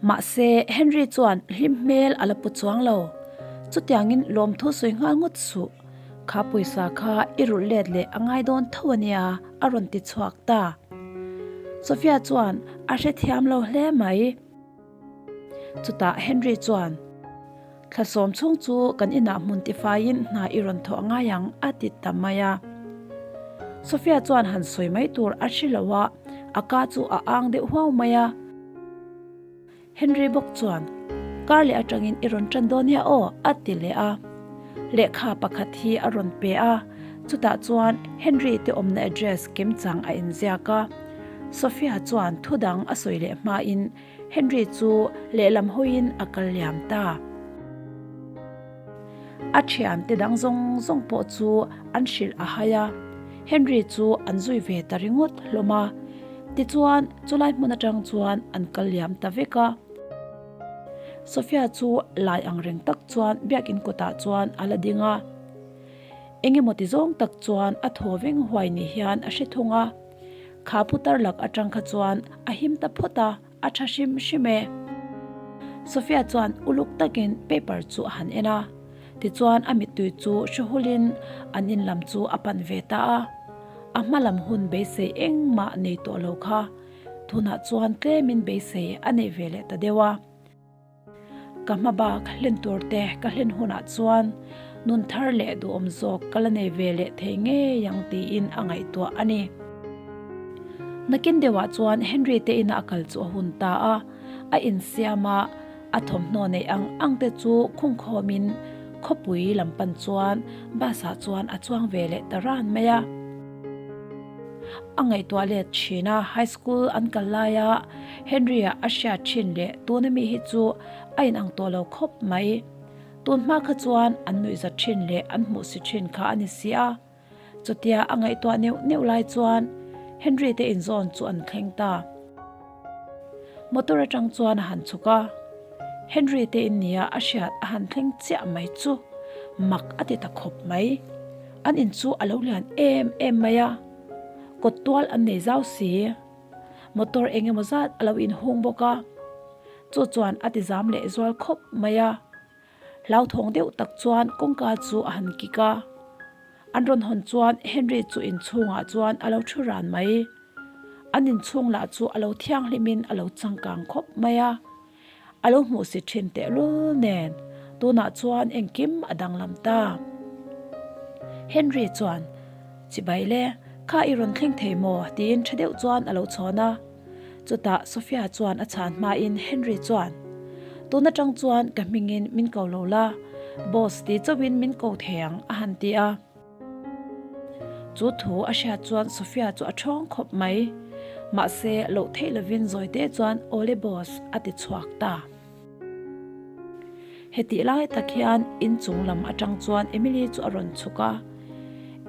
Mahse, Henry chuan hlim hmel a la pu chuang lo. Chutiangin lawmthu sawi nghal ngawt suh. Kha pawisa kha i rulh let leh a ngai dawn tho a nia, a rawn ti chhuak ta. Sophia chuan a hrethiam lo hle mai. Chutah Henry chuan, Thla sawm chhung chu kan inah hmun tifaiin hna i rawn thawh ngai ang, a ti ta mai a. Sophia chuan han sawi mai tur a hre lo a, a ka chu a ang deuh huau mai a. Henry bawk chuan, Kar leh atangin i rawn tan dawn nia aw, a ti leh a. Lehkha pakhat hi a rawn pe a, chutah chuan Henry te awmna address kimchang a inziak a. Sophia chuan thudang a sawi leh hmain Henry chu lehlam hawiin a kal liam ta. A thiante dang zawng zawng pawh chu an hrilh a hai a, Henry chu an zui ve ta ringawt hlawm a. Tichuan, chulai hmun atang chuan an kal liam ta vek a. Sophia chu lai ang reng tak chuan biakin kawtah chuan a la ding a. Engemaw ti zawng tak chuan a thaw veng huai ni hian a hre thung a. Kha putar lak atang kha chuan a him ta phawt a, a tha hrim hrim e. Sophia chuan uluk takin paper chu a han en a, tichuan a mittui chu hruhulin an in lam chu a pan ve ta a. A hma lam hun beisei engmah nei tawh lo kha tunah chuan tlemin beisei a nei ve leh ta deuh a. Ka hma bak hlen tur te ka hlen hunah chuan nun thar leh duhawm zawk ka la nei ve leh thei ngei ang tiin a ngaihtuah a ni. Nakin deuhah chuan Henry te ina a kal chu a hun ta a, a insiam a, a thawmhnaw neih ang ang te chu khungkhawmin khawpui lam pan chuan bus ah chuan a chuang ve leh ta ran mai a. A ngaihtuah let thin a, high school an kal laia Henry-a a hriat thin leh tuna mi hi chu a inang tawh lo khawp mai. Tun hma kha chuan an nuihzat thin leh an hmuh si thin kha a ni si a. Chutia a ngaihtuah neuh neuh lai chuan Henry te inzawn chu an thleng ta. Motor atang chuan a han chhuk a, Henry te in nia a hriat a han thleng chiah mai chu mak a ti ta khawp mai. An in chu a lo lian em em mai a, kawt tual an nei zau si. Motor eng emaw zat a lo inhung bawk a, chu chuan a ti zam leh zual khawp mai a. Hlauthawng deuh tak chuan kawngka chu a han kik a, an rawn hawn chuan Henry chu inchhungah chuan a lo thu ran mai. An inchhung lah chu a lo thianghlimin a lo changkang khawp mai a, a lo hmuh si thin tehlul nen tunah chuan engkim a danglam ta. Henry chuan, Chibai le, kha i rawn thleng thei maw? tiin tha deuh chuan a lo chhawn a. Chutah Sophia chuan a chhan hmain Henry chuan, Tun atang chuan ka hmingin min ko lo la, boss ti chauhin min ko thei ang a han ti a. Chu thu a hriat chuan Sophia chu a thawng khawp mai. Mahse, loh theih lovin zawite chuan Awle boss a ti chhuak ta. Hetih lai tak hian inchung lam atang chuan Emily chu a rawn chhuk a.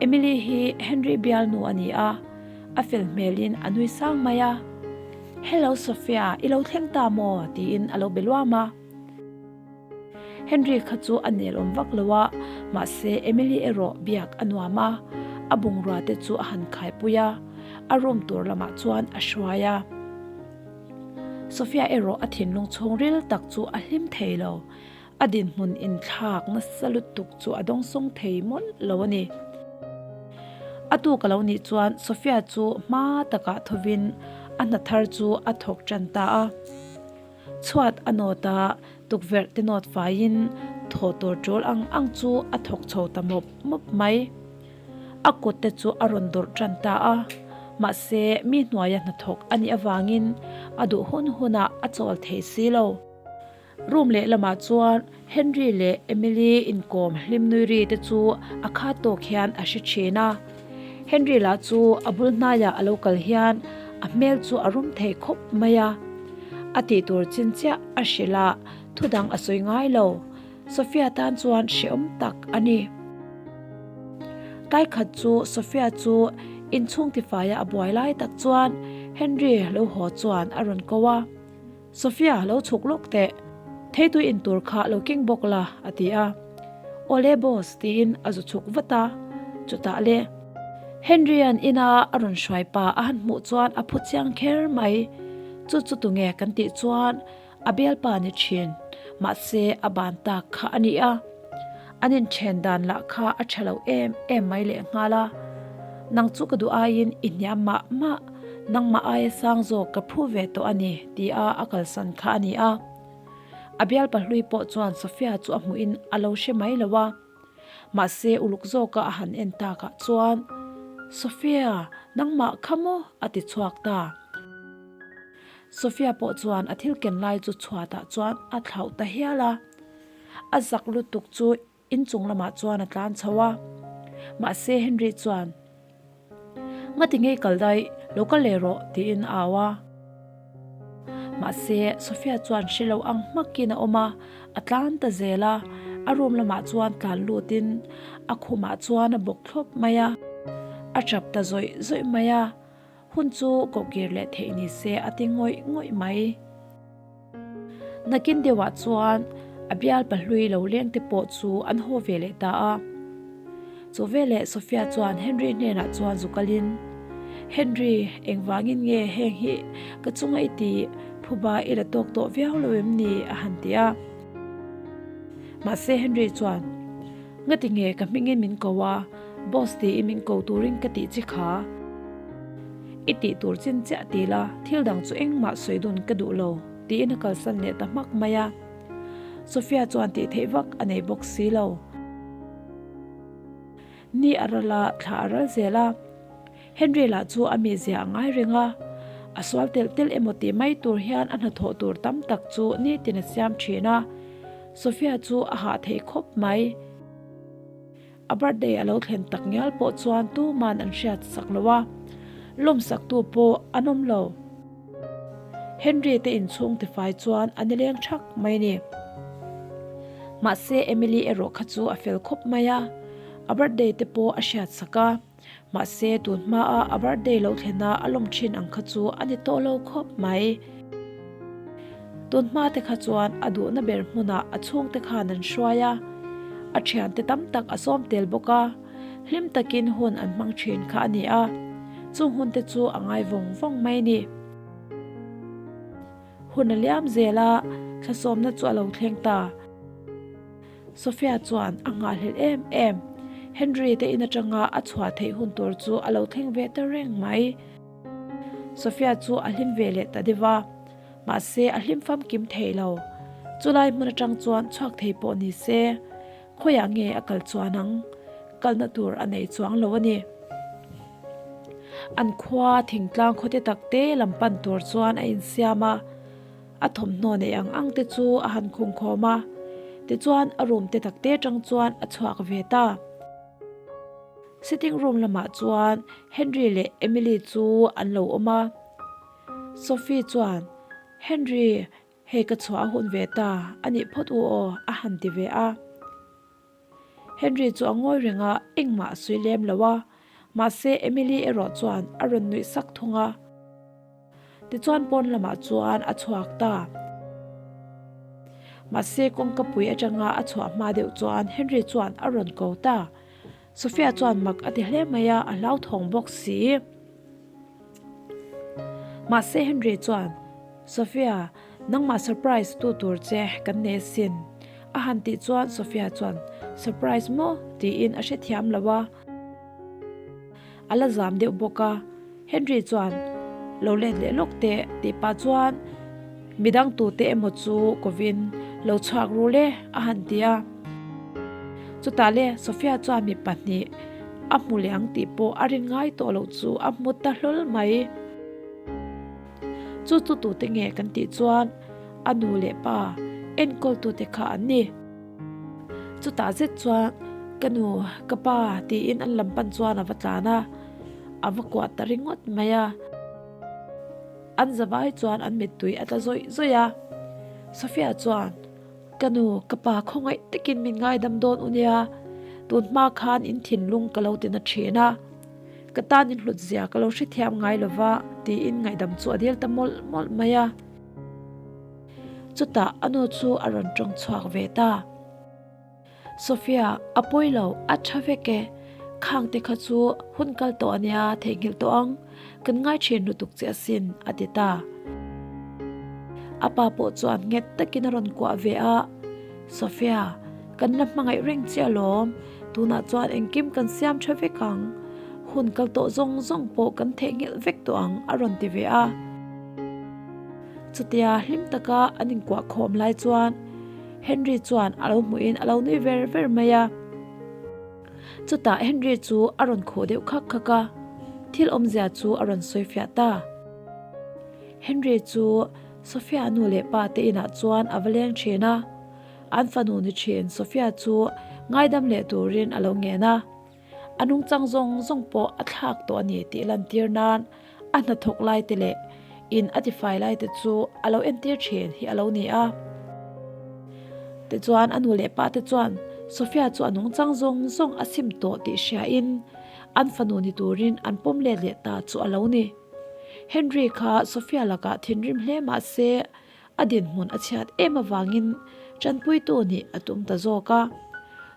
Emily hi Henry bialnu a ni a, a fel hmelin a nui sang mai a. Hello Sophia, i lo thleng ta maw? tiin a lo be luam a. Henry kha chu a nelawm vak lo a, mahse Emily erawh biak a nuam a, a bungrua te chu a han khaipui a, a room tur lamah chuan a hruai a. Sophia erawh a thinlung chhungril tak chu a hlim thei lo, a dinhmun inthlak nasa lutuk chu a dawngsawng thei mawlh lo a ni. A tuk a lo nih chuan Sophia chu hma takah thovin a hna thar chu a thawk tan ta a. Chhuat a nawt a, tukverh te nawt faiin thaw tur tul ang ang chu a thawk chho ta mawp mawp mai. A kut te chu a rawn dawrh tan ta a, mahse mi hnuaia hnathawk a nih avangin a duh hun hunah a chawl thei si lo. Room lehlamah chuan Henry leh Emily inkawm hlim nui ri te chu a khat tawk hian a hre thin a. Henry lah chu a bul hnaiah a lo kal hian a hmel chu a rum thei khawp mai a. A tih tur chin chiah a hrilh a, thudang a sawi ngai lo. Sophia tan chuan hrehawm tak a ni. Tlai khat chu Sophia chu inchhung tifaia a buai lai tak chuan Henry lo haw chuan a rawn ko a. Sophia lo chhuk lawk teh, theitui in tur kha lo keng bawk la, a ti a. Awle boss, tiin a zu chhuk vat a, chutah le. Henry-a'n ina a rawn hruai pa a han hmuh chuan a phu chiang kher mai. Chu chu tunge kan tih chuan. A bialpa ni thin, mahse a ban tak kha a ni a. An inthen dan lah kha a tha lo em em mai lehnghal a. Nang chu ka duh aiin i hniam mah mah, nangmah aia sang zawk ka phu ve tawh a ni tia a kalsan kha a ni a. A bialpa hlui pawh chuan Sophia chu a hmuhin a lo hre mai lo a. Mahse uluk zawka a han en takah chuan, Sophia, nangmah kha maw? a ti chhuak ta. Sophia pawh chuan a thil ken lai chu chhuatah chuan a thlauh ta hial a. A zak lutuk chu inchung lamah chuan a tlan chho a. Mahse Henry chuan, Ngati ngei kal daih, lo kal leh rawh tiin a au a. Mahse Sophia chuan hre lo ang hmakin a awm a, a tlan ta zel a. A room lamah chuan tlan lutin a khumah chuan a bawk thlawp mai a. A tap ta zawih zawih mai a. Hun chu kohkir leh theih ni se a ti ngawih ngawih mai. Nakin deuhah chuan a bial pahlui lo leng te pawh chu an haw ve leh ta a. Chu veleh Sophia chuan Henry hnenah chuan zu kalin, Henry, engvangin nge heng hi ka chunga i tih phuba i la tawk tawh viau lo em ni? a han ti a. Mahse Henry chuan, Ngati nge ka hmingin min ko a, boss tiin min ko turin ka tih chi kha. I tih tur chin chiah ti la, thil dang chu engmah sawi dun ka duh lo, tiin a kalsan leh ta hmak mai a. Sophia chuan tih theih vak a nei bawk si lo. Ni a ral a, thla a ral zel a. Henry lah chu a mizia a ngai reng a, a sual telh telh emaw tih mai tur hian a hnathawh tur tam tak chu nitin a siam thin a. Sophia chu a hah thei khawp mai. A birthday a lo thlen tak ngial pawh chuan tuman an hriat sak lo a, lawmsaktu pawh an awm lo. Henry te inchhung tifai chuan a nileng thak mai ni. Mahse Emily erawh kha chu a fel khawp mai a, a birthday te pawh a hriat sak a. Mahse tun hmaa a birthday lo thlena a lawm thin ang kha chu a ni tawh lo khawp mai. Tun hma te kha chuan a duhna ber hmunah a chhungte khan an hruai a, a thiante tam tak a sawm tel bawk a, hlim takin hun an hmang thin kha a ni a, chung hun te chu a ngai vawng vawng mai ni. Hun a liam zel a, thlasawmna chu a lo thleng ta. Sophia chuan a nghahhlelh em em. Henry te in atanga a chhuah theih hun tur chu a lo thleng ve ta reng mai. Sophia chu a hlim ve leh ta deuh a, mahse a hlim famkim thei lo. Chulai hmun atang chuan chhuak thei pawh ni se, khawiah nge a kal chuan ang? Kalna tur a nei chuang lo a ni. An khua thingtlang khawte takte lam pan tur chuan a insiam a. A thawmhnaw neih ang ang te chu a han khung khawm a, tichuan a room te tak te atang chuan a chhuak ve ta. Sitting room lamah chuan Henry leh Emily chu an lo awm a. Sophie chuan, Henry, hei ka chhuah a hun ve ta, a nih phawt u aw, a han ti ve a. Henry chu a ngawi reng a, engmah a sawi lem lo a, mahse Emily erawh chuan a rawn nuih sak thung a. Tichuan pawn lamah chuan a chhuak ta. Mahse kawngka pui atanga a chhuah hma deuh chuan Henry chuan a rawn ko ta. Sophia chuan mak a ti hle mai a, a hlauthawng bawk si. Mahse Henry chuan, Sophia, nangmah surprise tu tur che kan nei asin. A han tih chuan Sophia chuan, Surprise maw? tiin a hrethiam lo a. A la zam deuh bawk a. Henry chuan, Lo let leh lawk teh tih pah chuan midang tute emaw chu kovin lo chhuak ru le a han ti a. Chutah le Sophia chuan mi pahnih a hmu leh ang tih pawh a rin ngai tawh loh chu a hmu ta hlawl mai. Chu chu tute nge kan tih chuan a nu leh pa enkawltute kha an ni. Chutah zet chuan ka nu, ka pa tiin an lam pan chuan a va tlan a, a va kuah ta ringawt mai a. An zavai chuan an mittui a tla zawih zawih a. Sophia chuan, Ka nu, ka pa khawngaih takin min ngaidam dawn u nia, tun hma khan in thinlung ka lo ti na thin a, ka tan in hlut zia ka lo hrethiam ngai lova tiin ngaihdam chu a dil ta mawlh mawlh mai a. Chutah a nu chu a rawn tawng chhuak ve ta. Sophia, a pawi lo, a tha vek e. Khang te kha chu hun kal tawh a nia, theihnghilh tawh ang. Kan ngai thin lutuk che asin, a ti ta. A pa pawh chuan nghet takin a rawn kuah ve a, Sophia, kan la hmangaih reng che alawm, tunah chuan engkim kan siam tha vek ang, hun kal tawh zawng zawng pawh kan theihnghilh vek tawh ang a rawn ti ve a. Chutia hlim taka an inkuah khawm lai chuan Henry chuan a lo hmuhin a lo nui ver ver mai a. Chutah Henry chu a rawn khuh deuh khak khak a, thil awmzia chu a rawn sawi fiah ta. Henry chu Sophia nu leh pa te inah chuan a va leng thin a, an fanu ni thin Sophia chu ngaidam leh turin a lo ngen a. A nungchang zawng zawng pawh a thlak tawh a ni tih lantir nan a hnathawk lai te leh in a tifai lai te chu a lo entir thin hi a lo ni a. Tichuan a nu leh pa te chuan Sophia chu a nungchang zawng zawng a sim tawh tih hriain an fanu ni turin an pawm let leh ta chu a lo ni. Henry kha Sophia lakah thinrim hle mah se a dinhmun a chhiat em avangin tanpuitu nih a tum ta zawk a,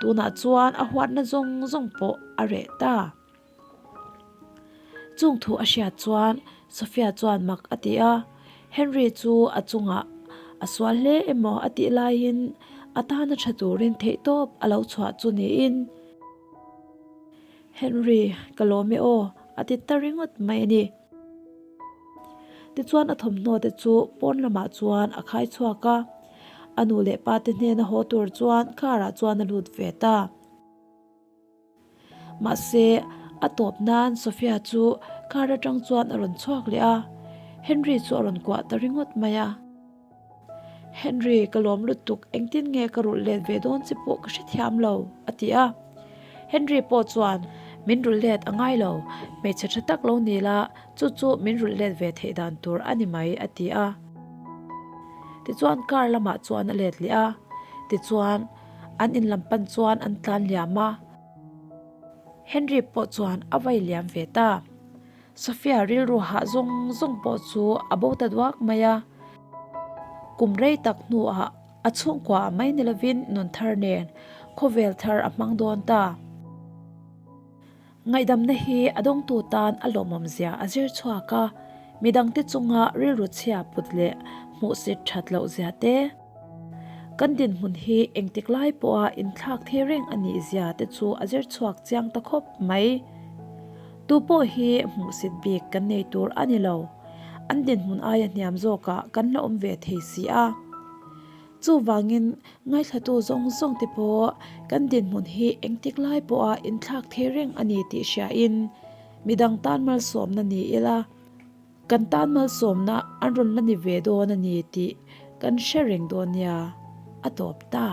tunah chuan a huatna zawng zawng pawh a reh ta. Chung thu a hriat chuan Sophia chuan mak a ti a, Henry chu a chungah a sual hle emaw a tih laiin a tana tha turin theihtawp a lo chhuah chu niin, Henry, ka lawm e aw, a ti ta ringawt mai a ni. Tichuan a thawmhnaw te chu pawn lamah chuan a khai chhuak a, a nu leh pa te hnena haw tur chuan car ah chuan a lut ve ta. Mahse, a tawp nan Sophia chu car atang chuan a rawn chhuak leh a, Henry chu a rawn kuah ta ringawt mai a. Henry, ka lawm lutuk, engtin nge ka rulh let ve dawn che pawh ka hrethiam lo, a ti a. Henry pawh chuan, Min rulh let a ngai lo, hmeichhe tha tak lo ni la, chu chu min rulh let ve theih dan tur a ni mai, a ti a. Tichuan car lamah chuan a let leh a, tichuan an in lam pan chuan an tlan liam a. Henry pawh chuan a vai liam ve ta. Sophia rilru hah zawng zawng pawh chu a bo ta duak mai a. Kum rei tak hnuah a chhungkua mai ni lovin nun thar nen khawvel thar a hmang dawn ta. Ngaihdamna hi a dawngtu tan a lawmawm zia a zir chhuak a, midangte chunga rilru chhia put leh hmuhsit that loh zia te, Kan dinhmun hi engtik lai pawha inthlak thei reng a nih zia te chu a zir chhuak chiang ta khawp mai. Tu pawh hi hmuhsit bik kan nei tur a ni lo. An dinhmun aia hniam zawkah kan la awm ve thei si a. Chuvangin ngaithlatu zawng zawng te pawh kan dinhmun hi engtik lai pawha inthlak thei reng a ni tih hriain midang tan malsawmna ni ila, Kan tan malsawmna an rawn la ni ve dawn a ni tih kan hre reng dawn nia, a tawp ta.